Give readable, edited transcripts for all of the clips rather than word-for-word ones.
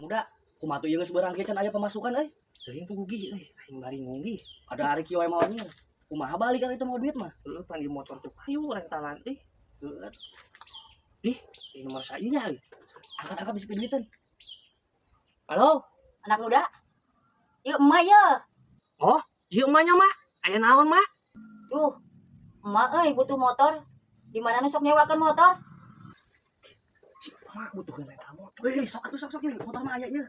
Muda, kumaha tuh ieu geus beurang kieu can aya pemasukan euy. Teuing tuh gugih euy, aing bari ngunggih. Ada hari kieu wae mawa nyieun. Kumaha balik kan itu mau duit mah. Heueuh pan di motor teu payu rentalan euy. Heueuh. Ih, ini nomor saya euy. Angkat-angkat bisa duitan. Halo, Anak muda. Yuk emak ya. Oh, ieu emaknya, Mak. Aya naon, Mak? Duh, emak euy butuh motor. Di mana nu sok nyewakeun motor? Si emak butuh rental motor. Euy, sok atuh sok sok ieu motor mah aya ieu.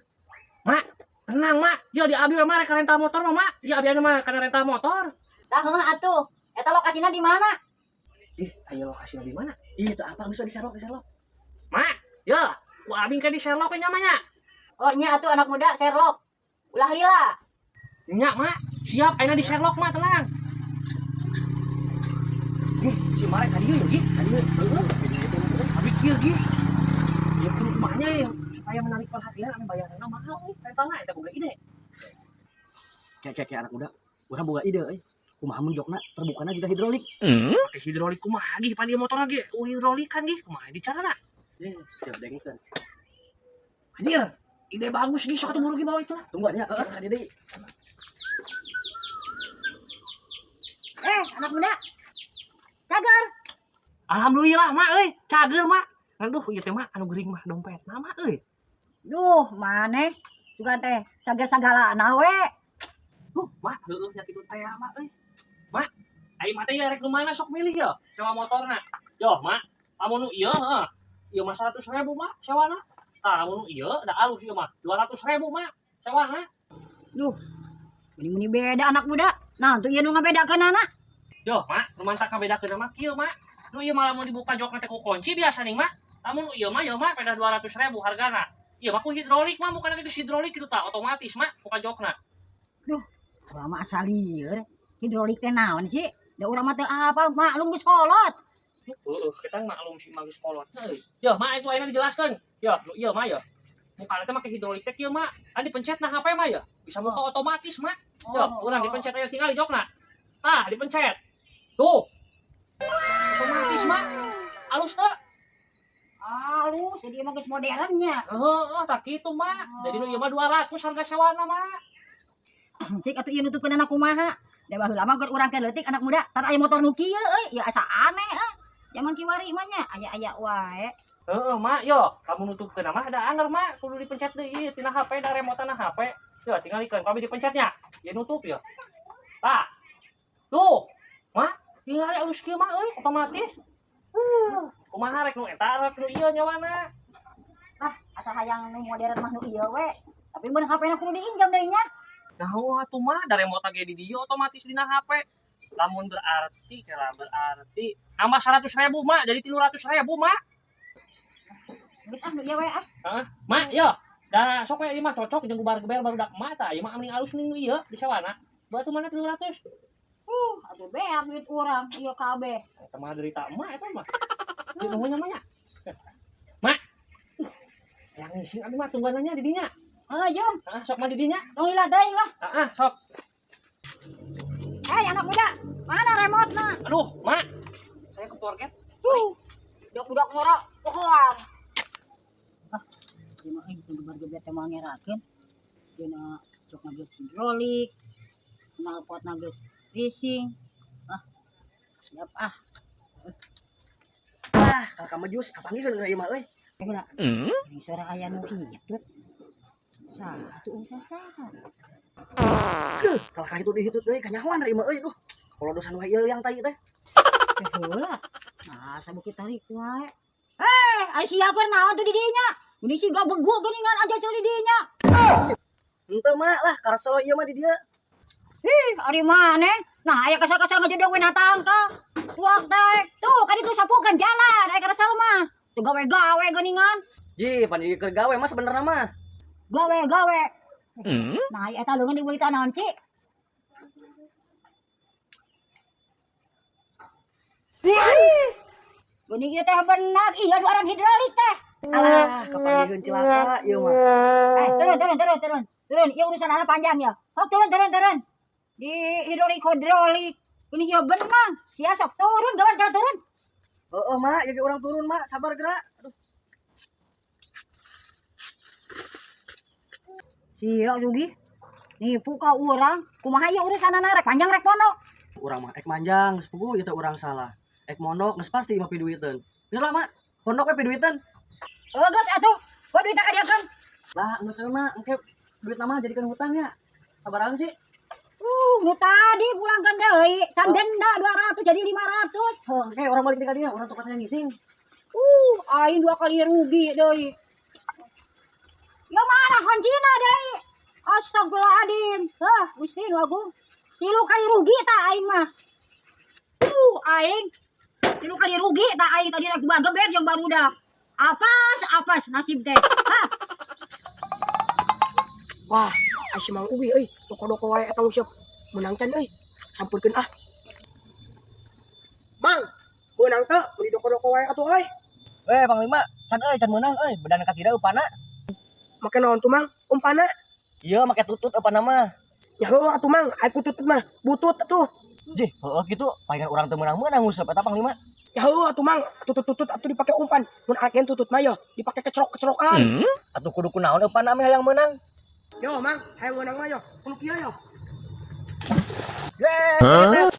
Mak, tenang, Mak. Yo di abi mah rek rental motor mah, Mak. Ya abi mah kana rental motor. Tah heuh atuh. Eta lokasina di mana? Ih, aya lokasina di mana? Ih, teu apa geus di Sherlock, di Sherlock. Mak, yo, ku abi ke di Sherlock nya mah nya. Oh nya atuh anak muda Sherlock. Ulah lila. Nya, Mak. Siap, ayeuna di Sherlock, Mak, tenang. Ih, si Marek tadi ieu Gi. Tadi ieu. Heueuh, Abi kieu Gi. Ya kudu kumahnya ya supaya menarik perhatian anu bayaranna mahal euy. Rentalna eta boga ide. Kayak kayak anak muda. Urang boga ide euy. Kumaha mun jokna terbukana juga hidrolik. Pakai hidrolik kumaha Gi, pan ieu motor lagi. Oh, hidrolik kan Gi, kumaha di carana? Eh, siap dengekeun. Anjir, ide bagus Gi, sok atuh buru Gi bawa itu lah. Tunggu nya, heeh, ka dieu deui. Eh, anak muda. Cager. Alhamdulillah, Mak euy, cager, Mak. Aduh, ieu teh Mak anu geuring mah dompetna Mak euy. Duh, maneh sugan teh cager sagalana we. Duh, Mak, heueuh nya kitu teh Mak euy. Mak, ai mah teh rek nu mana sok milih ya sewa motorna. Yo, Mak, lamun nu ieu heeh. Ieu mah 100.000, Mak, sewana. Tah, lamun nu ieu da alus ieu mah 200.000, Mak, sewana. Duh. Meni-meni beda anak muda. Nah, tuh ieu nu ngabedakeun anak. Yo, Mak, nu mantak ngabedakeun mah kieu, Mak. Nu ieu mah lamun dibuka jokna teh ku kunci biasa ning, Mak. Lamun nu ieu mah ieu mah peda 200.000 hargana. Ieu mah ku hidrolik mah bukan geus hidrolik kitu tah, otomatis Mak buka jokna. Duh, urang mah asa lieur. Hidrolik teh naon sih? Da urang mah teu apal, maklum geus kolot. Heeh, kita maklum sih mah geus kolot. Euy. Yo, Mak itu ayeuna dijelaskeun. Yo, nu ieu mah yo. Mukana teh make hidrolik teh kieu, Mak. Kan dipencet nah HP mah ya. Bisa muka otomatis, Mak. Yo, urang dipencet aya tinggal di jokna. Tah, dipencet. Tuh. Otomatis, Mak. Alus teu? Alus, jadi emang geus modernnya. Heeh, tak kitu, Mak. Jadi nu ieu mah 200 harga sewana, Mak. Cik atuh ieu nutupkeun anak kumaha? Da baheula mah keur urang teh leutik anak muda, tar aya motor nu kieu euy, ya asa aneh ah. Zaman kiwari mah nya aya-aya wae. Heeh, Mak, yo, kamu nutupkeun mah ada anger, Mak. Kudu dipencet deui tina HP da remote-na HP. Yo, tinggalikeun kami dipencetnya. Ya nutup ya. Tah. Tuh. Mak, tinggal alus kieu mah euy, otomatis. Kumaha rek nu eta rek nu ieu nyawana. Ah, asa hayang nu modern mah nu ieu we. Tapi mun HP-na kudu diinjam deui nya. Nah, atuh mah da remote ge di dieu otomatis dina HP. Lamun berarti kira berarti tambah 100.000, Mak, jadi 300.000, Mak. Geus ah nu ieu we ah. Heeh. Mak, yo. Da sok we ieu mah cocok jeung gubar geber barudak emak tah, ieu mah mending alus ning nu ieu di sewana. Batu mana 300? Atuh beak duit urang ieu kabeh. Eta mah derita emak eta mah. Ieu nuhun nya, Mak. Yang ngising abi mah tungguan nya di dinya. Heuh, jom. Heeh, sok mah di dinya. Tong lila teuing lah. Heeh, sok. Hei, anak muda, mana remote-na? Aduh, Mak. Saya ke forget. Tuh. Budak-budak ngora, bohong. Ah, ieu mah euy gebar geber teh moal ngerakeun. Dina jokna geus hidrolik, knalpotna geus racing. Ah, siap ah. Ah, kakak mah jus kapanggih geus ieu mah euy. Heula. Ini suara aya nu ieu tuh. Saha tuh saha? Deuh, kalakah itu deui hitut deui kanyahoan ieu mah euy duh. Kalau dosan wae ieu yang tai teh. Teh heula. Nah, sabuki tarik wae. Eh, ai sia keur naon tuh di dinya? Ini sih gak begu geuningan aja di dinya. Henteu mak lah, karesel ieu mah di dieu. Ih, ari maneh? Nah, aya kesel-kesel ngejedong we natangkal. Tuak teh. Tuh, kan itu sapukan jalan, aya kesel mah. Tuh gawe-gawe geuningan. Ji, pan ieu keur gawe mah sebenarnya mah. Gawe-gawe. Nah, eta leungeun dibeli naon sih? Geuning ieu teh benar, iya du aran hidrolik teh. Alah, kapanggihkeun cilaka ieu mah. Eh, turun, turun, turun, turun. Turun, ieu urusan anak panjang ya. Hop, turun, turun, turun. Di hidrolik hidrolik. Ini ya benang. Sia sok turun, gawat gerak turun. Heeh, Mak, jadi orang turun, Mak. Sabar gerak. Aduh. Sia rugi. Nipu ka urang. Kumaha ieu urusanana, rek panjang rek pondok? Urang mah ek manjang, geus puguh ieu teh urang salah. Ek mondok geus pasti mah piduiteun. Geus lah, Mak. Pondok we piduiteun. Oh, geus atuh. Gua duitna kadiakeun. Lah, geus mah engke duit nama jadikeun hutangnya. Sabarahan sih? Nu tadi pulangkan deui. Can denda 200 jadi 500. Heuh, engke urang balik deui ka dieu, urang tukang ngising. Aing dua kali rugi deui. Ya mana kuncina deui? Astagfirullahaladzim. Hah, Gusti nu agung. Tilu kali rugi ta aing mah. Aing tilu kali rugi ta aing tadi rek geber jeung barudak. Apas, apas nasib teh. Hah? Wah, ai si Mang Uwi euy, doko-doko wae eta nguseup. Meunang can euy. Sampeurkeun ah. Mang, meunang teu meuli doko-doko wae atuh euy. Eh, Panglima, can euy, can meunang euy, bedan kasih eupana. Make naon tuh, Mang? Umpana? Iya, make tutut eupana mah. Ya heueuh atuh, Mang, ai ku tutut mah butut atuh. Jih, heueuh kitu, palingan urang teu meunang-meunang nguseup eta, Panglima. Ya heueuh atuh, Mang, tutut-tutut atuh dipake umpan. Mun agen tutut mah yo dipake kecerok-kecerokan. Atuh kudu kunaon eupana mah hayang meunang? Yo, Mang, hayang meunang mah yo, kudu kieu yo. Yes,